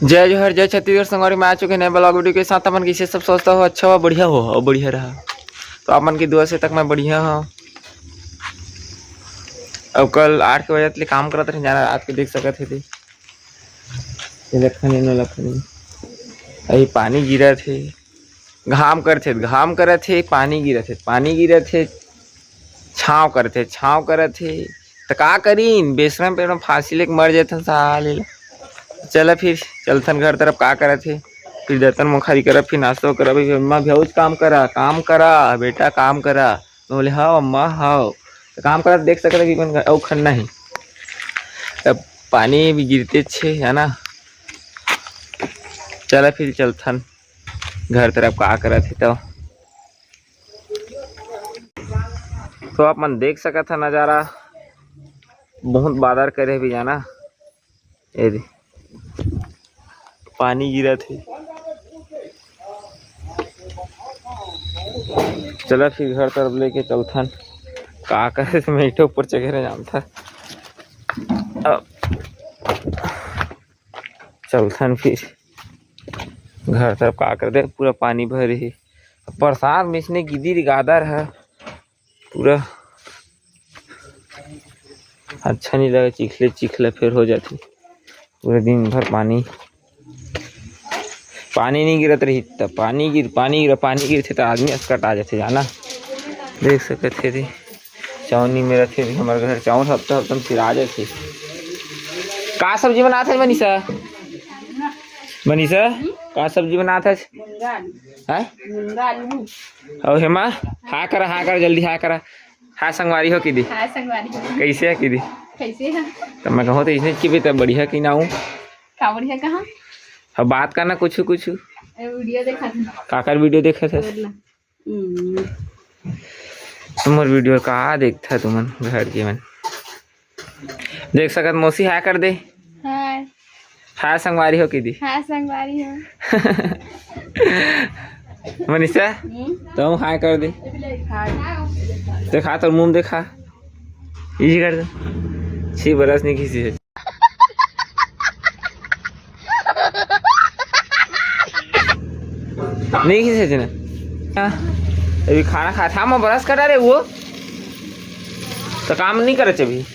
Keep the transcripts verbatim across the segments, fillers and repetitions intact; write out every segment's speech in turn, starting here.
जय जोहार, जय छत्तीसगढ़। संगवारी, मैं आ चुके नए vlog video के साथ। अपन कइसे सब स्वस्थ हो, अच्छा हो, बढ़िया हो और बढ़िया रहा। तो आप मन की दुआ से तक मैं बढ़िया हूँ। अब कल आठ के बजे ले काम करत रहे, जाना रात के देख सकत हे ते। ये लखन, ये नौ लखन। अभी पानी गिरत हे, घाम करथे, घाम करत हे, पानी गिरत हे, पानी गिरत हे, छाँव करत हे, छाँव करत हे। त का करीन, बेशरम पेड़ में फांसी लेके मर जाथन साले ला। चला फिर चलथन घर तरफ, का करत हे, फिर दतन मुखारी करब, फिर नाश्ता करब। अभी अम्मा भी, "अउच काम करा, काम करा बेटा, काम करा।" मैं बोले, "हव अम्मा, हव।" त काम करत देख सकत हे कि अपन अउ खन्ना हे। अब पानी भी गिरते छे, है ना। चला फिर चलथन घर तरफ, का करत हे तो। तो आप मन देख सकत ह नजारा, बहुत बादर करे भी जाना। ए दे, पानी गिरत हे। चला फिर घर तरफ लेके चलथन। का करे, मैं इठो ऊपर चघे रह जानता। अब चलथन फिर घर तरफ। का कर दे, पूरा पानी भरे हे। बरसात में इसने गिदी गादर है पूरा, अच्छा नहीं लगे, चिखले चिखले फिर हो जाती। पूरे दिन भर पानी, पानी नहीं गिरत रही त पानी गिर, पानी गिर, पानी गिरथे त आदमी असकट आ जाथे जाना। देख सकत हे रे, चाउर नहीं मेरत हे रे, हमर घर चाउर हफ्ता हफ्ता में सिरा जाथे। का सब्जी बनात हस मनीषा? मनीषा, का सब्जी बनात हस? मुनगा आलू। हैं? मुनगा आलू। अउ हेमा, हा करा, हा करा, जल्दी हा करा। हा संगवारी हो किदी? हा संगवारी हो। कैसे है किदी? कैसे है? त मैं कहूँ त इसने की भी त बढ़िया कि ना हूँ। का बढ़िया कहाँ? अब बात करना कुछ कुछ। ए, वीडियो देखा था। काकर वीडियो देखा था? बोल ना। हम्म। तुम्हर वीडियो का देखता तुमन घर के मन? देख सकत मौसी हाय कर दे। हाय। हाय संगवारी हो किदी। हाय संगवारी हो। मनीषा, हम्म? तुम हाय कर दे। हाय। देखा तोर मुंह देखा। इजी कर दे। छी बरस नहीं खींची है। नहीं खींचे थे ना। हाँ। अभी खाना खा था, मैं बरस कटा रे वो। तो काम नहीं करे अभी।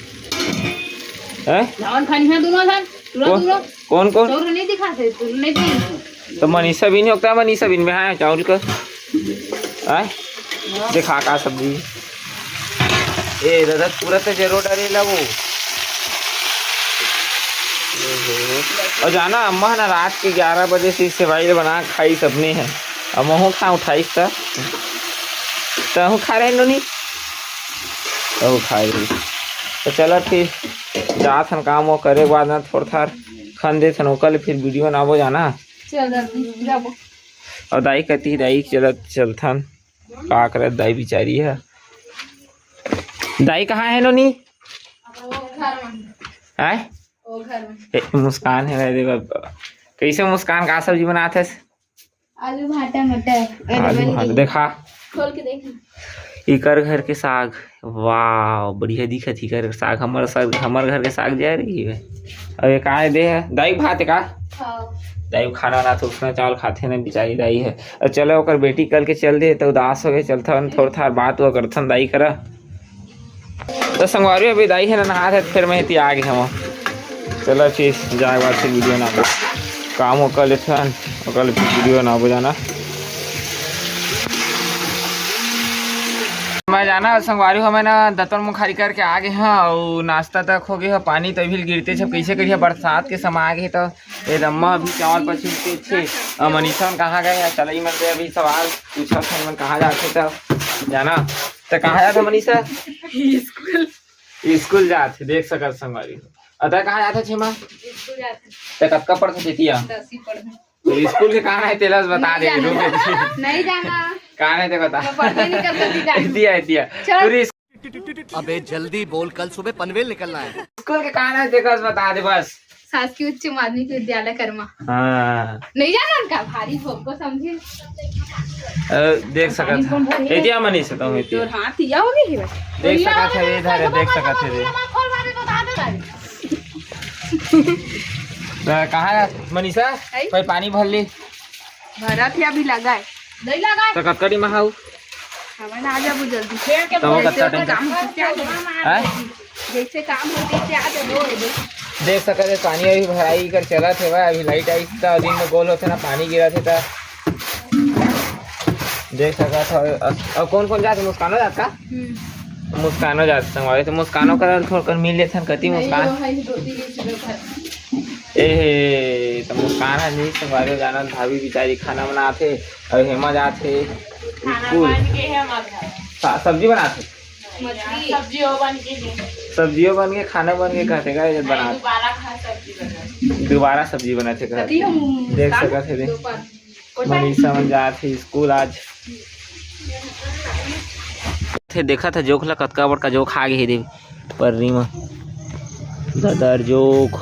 हैं? धान खानी है दोनों धान। तुरंत कौन, दोनों। कौन, कौन? चाउर नहीं दिखा थे, तू नहीं दी। तो मनीषा बिन होता है, मनीषा बिन में है चाउर का। हैं? देखा का सब्जी। ए दादा, पूरा तो जरूर डाले ला वो। ओहो। और जाना, अम्मा है ना, रात के ग्यारह बजे से सेवई बना के खाई सबने है। अब महू खा उठाई त। तहू खा रहे नोनी? तहू खा रही। तो चला फिर जात हन काम वो करे के बाद ना थोड़ा थार खन देत हन ओकर ले फिर वीडियो बनाबो जाना। चल जल्दी जाबो। और दाई कहती दाई चलत चलथन। का करत दाई बिचारी है। दाई कहाँ है नोनी? वो घर में। आय? वो घर में। ए, मुस्कान है भाई, देखो। कैसे मुस्कान, का सब्जी बनात है? आलू भाटा मटर। अरे आलू बन भाटा, गई। देखा। खोल के देख। इकर घर के साग, वाह, बढ़िया दिखत ही कर साग। हमर साग, हमर घर के साग जा रही है। अब ये का है दे है? दाई भात है का? हाँ। दाई खाना ना तो उसना चावल खाथे ना, बिचारी दाई है। अब चलो, ओकर बेटी कल के चल दे, तो उदास हो गए, चलथन थोड़ा थार बात हुआ करथन दाई करा। तो संगवारी अभी दाई है ना नहात है, फिर मैं इति आ गए हम। चलो फिर जाए बाद फिर वीडियो ना काम हो कर लेथन, ओकर ले फिर वीडियो ना हो जाना। मैं जाना संगवारी हो, मैं ना दतन मुखारी करके आ गए हाँ, और नाश्ता तक हो गया, पानी तो अभी गिरते छे, कैसे करिए बरसात के समय आ गए तो। ए दम्मा अभी चावल पछुलते छे, अ, मनीषा मन कहाँ गए हैं? चलई मन से अभी सवाल पूछा था, मन कहाँ जाते तो जाना। तो कहाँ जाता मनीषा? स्कूल। स्कूल जात हे, देख सकत संगवारी हो। अतः कहाँ जात हे छेमा? स्कूल जात हे। ते कतका पढ़त हे तिया? दसवीं पढ़त हे। तो स्कूल के कहाँ है तेला बता दे, नहीं जाना। रुक। नहीं जाना। कहाँ है ते बता। मैं पढ़ते नहीं करता थी जाना। तिया, तिया। चल। पूरी अबे जल्दी बोल, कल सुबह पनवेल निकलना है। स्कूल के कहाँ है तेला बता दे बस। शासकीय उच्च माध्यमिक विद्यालय करमा। हाँ। नहीं जाना उनका, भारी भोग को समझे। अ, देख सकत पानी कौन भरी है? एतिया मनी से तो होती है। तोर हाथ या हो गई है। देख सकत है, इधर है, देख सकत है, देख। खोल मारे तो दादा दादी। त कहाँ मनीषा? है? कोई पानी भर ले। भरत हे, अभी लगा है। नहीं लगा है। त कतका डी मा हव? हमन आ जाबो जल्दी। फेर के तब बोल कतका दे, time? काम होते आ जाबो। हैं? जैसे काम होते से आ जाबो। देख सकत हे, पानी अभी भराई कर चलत हेवय। अभी लाइट आइस त दिन में गोल होथे ना, पानी गिरत हे त। देख सकत हव, अ, अउ कौन कौन जात? मुस्कानो जात का? हम्म। मुस्कानो जात संगवारी, त मुस्कानो करा थोड़ा कर मिल लेथन कति नहीं, मुस्कान। वो है ही दो तीन इंच का। ए हे, त मुस्कान ह नहीं संगवारी, जानत भाभी बिचारी खाना बनात हे अउ हेमा जात हे खाना स्कूल। बन के हेमा घर। सा-, सब्जी बनात हे। मछली। सब्जी हो बन के दे। सब्जियों बन के, खाना बन के कहते का, ये नहीं, बनात। दोबारा खा सब्जी बना। दोबारा सब्जी बनात हे कथी कहते। हम देख काम सकत हे दे। दोपहर। मनीषा मन जात हे स्कूल आज। थे देखत हे जोंक ला, कतका बड़का जोंक आ गे हे दे पर्री म। ददर जोंक।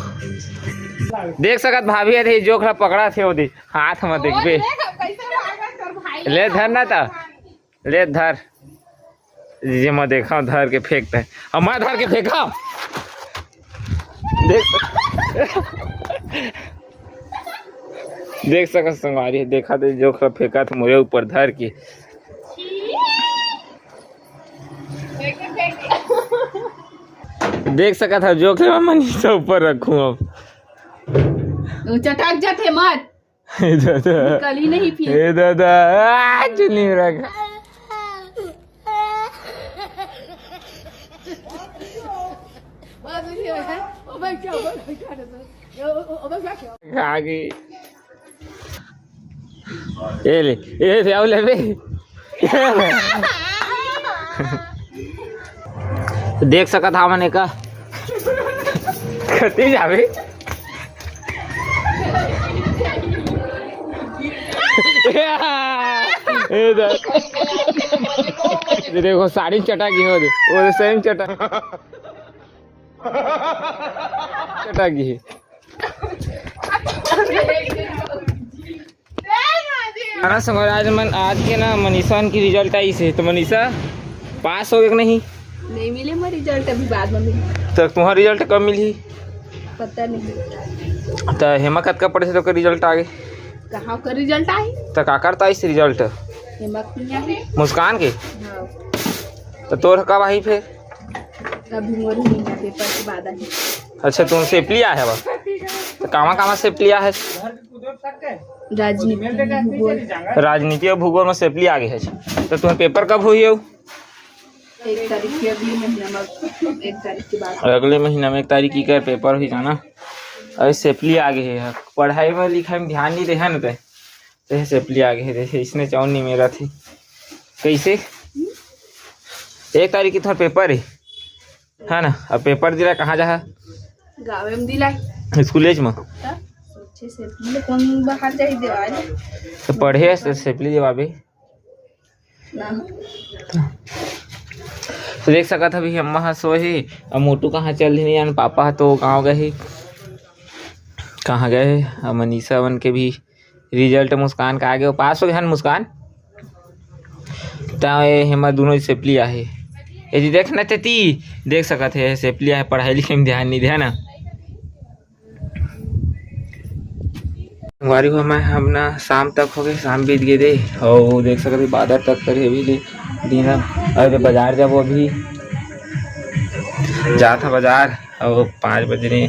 देख सकत भाभी हे दे जोंक ला पकड़त हे ओ दे हाथ म देखबे। ले धर ना त। ले धर। जे मैं देखा धर के फेंकत हे। अब मैं धर के फेंका। देख, देख सकत संगवारी, देखा तो जोंक ला फेंकत मोरे ऊपर धर के। देख सकत हव जोंक ला मैं मनीषा ऊपर रखूं अब। वो चटक जाथे मत। ए दादा। निकली नहीं फिर। ए दादा, आ, चुन्नी में रख। खा गई। ए ले, ए ले, आओ ले बे। देख सकत हव मने का। कति जाबे? ए दा-, ये देखो, साड़ी चटा की हो दे, वो सेम चटा, चटा की है। जाना संगवारी, आज मन, आज के ना मनीषा मन की रिजल्ट आइस हे, त मनीषा पास होगे कि नहीं? नहीं मिले मोर रिजल्ट, अभी बाद में मिले। त तुम्हार रिजल्ट कब मिलही? पता नहीं। त हेमा कतका पढ़े थे, ओकर रिजल्ट आगे? कहाँ ओकर रिजल्ट आही? त काकर त आइस रिजल्ट? हेमा के नहीं आही। मुस्कान के? हाँ। त तोर कब आही फेर? अभी मोर ही नहीं आही, पेपर के बाद आही। अच्छा, तुम सेपली आए हव? त कामा कामा सेपली आए हे? राजनीति, भूगोल। राजनीति अउ भूगोल में सेपली आगे हे। त तुम्हार पेपर कब होही अउ? एक तारीख के, अगले महीना में, एक तारीख के बाद। अगले महीना में एक तारीख के पेपर होही जाना। अरे सेपली आगे हे, पढ़ाई में लिखाई में ध्यान नहीं दे हे ना ते, ते सेपली आगे हे, देखे इसने चाउन नहीं मेरा थी। कैसे? एक तारीख के तोर पेपर हे, है ना? अब पेपर दिला कहाँ जाहा? गाँवे में दिला। स्कूलेज में? त सोचे सेपली ले कौन बाहर जाही देवाय? त पढ़े से सेपली देवाबे। ना। त देख सकत हव, अभी अम्मा ह सोए हे, अउ मोटू कहाँ चल दिही, यानी पापा ह तो गाँव गए हे, कहाँ गए हे। अउ मनीषा मन के भी रिजल्ट मुस्कान का आगे, पास होगे हन मुस्कान। त ए हेमा दोनों सेपली आहे, ए जी देख ना तेती, देख सकत हे सेपली आहे, पढ़ाई लिखाई में ध्यान नहीं दे ना। संगवारी हो, मैं हम ना शाम तक हो गए, शाम बीत गए दे, और देख सकते बादर तक करे अभी ले दिन। अरे बाजार जाबो अभी, जात हा बाजार, और पाँच बजे ने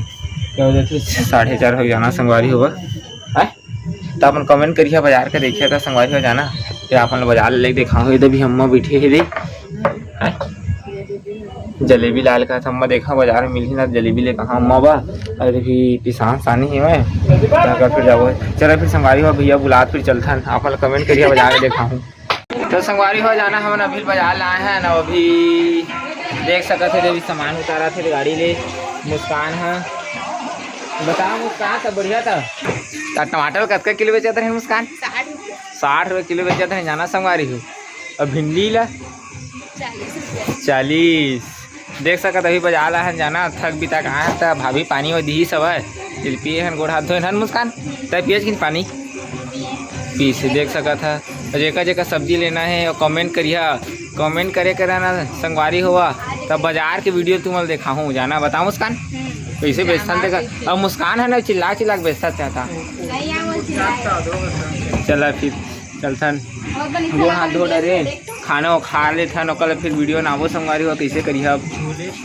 क्या हो जाथे, साढ़े चार हो जाना संगवारी हो। आय, त अपन कमेंट करिया बाजार के देखिया त संगवारी हो जाना, फिर अपन बाजार ले देखा हो, इधर भी अम्मा बैठे हे दे। आय, जलेबी लाल का थम्मा देखा बाजार में मिलही ना, जलेबी ले कहाँ अम्मा बा। अरे भी पिसान सानी ही मैं, क्या कर फिर जाबो। चलो फिर संगवारी हो, भैया बुलात फिर चलथन, आप मन कमेंट करिए बाजार में देखा हूँ। तो संगवारी हो जाना, हमन अभी बाजार लाए हैं ना, अभी देख सकत हे, अभी सामान उतारा थे गाड़ी ले। मुस्कान है, बता मुस्कान, सब बढ़िया था? त टमाटर कतका किलो बेचत रहे मुस्कान? साठ रुपये। साठ रुपये किलो बेचत रहे, जाना संगवारी हो। अब भिंडी ला? चालीस रुपये। चालीस। देख सकत अभी बाजार ला हन जाना, थक बिता कहाँ त भाभी पानी वो दिही सब है। जल पिए हन, गोड़ हाथ धोए हन मुस्कान। तय पियस किन पानी? पीस, देख सकत ह। जेकर जेकर सब्जी लेना है, कमेंट करिहा। कमेंट करे करा ना संगवारी होवा, तब बाजार के वीडियो तुमन देखाहूँ जाना, बताओ मुस्कान। कैसे बेचथन देखा। अब मुस्कान है ना, चिल्ला चिल्ला के बेचता चाहता। नहीं, यहाँ वो चिल्लाए। चला फिर चलथन। और बनी गोड़ हाथ धो डरे, खाना वो खा लेथन, ओकर ले फिर वीडियो बनाबो संगवारी हो, कैसे करिहा अब।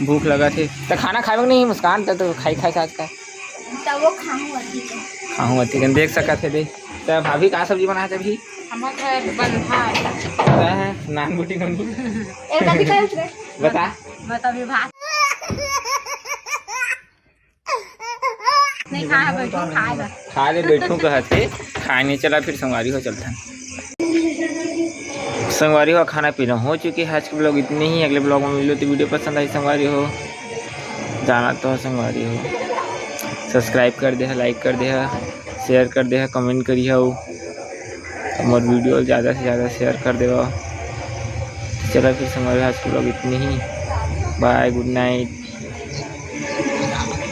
भूख लगत हे। त खाना खाबे के नहीं मुस्कान, त तो खाई खाई आज का। त वो खाहूँ अति के। खाहूँ अति के, देख सकत हे दे। त भाभी का सब्जी बनात हे अभी? हमर घर बंधा है। पता है, नान बोटी नंदू। ए, कथी कहत रे? बता। बता भी भात। नहीं खाए, बैठो, खाए बर। खा ले, बैठो कहत हे, खाए नहीं चला, फिर संगवारी हो चलथन। संगवारी हो, खाना पीना हो चुके हे, आज के ब्लॉग इतने ही। अगले ब्लॉग में मिलो तो वीडियो पसंद आई संगवारी हो, जाना तो संगवारी हो, सब्सक्राइब कर दे, लाइक कर दे, शेयर कर दे, कमेंट करिहा, हमर वीडियो ज़्यादा से ज़्यादा शेयर कर देवा। चला फिर संगवारी हो, आज के ब्लॉग इतने ही। बाय, गुड नाइट।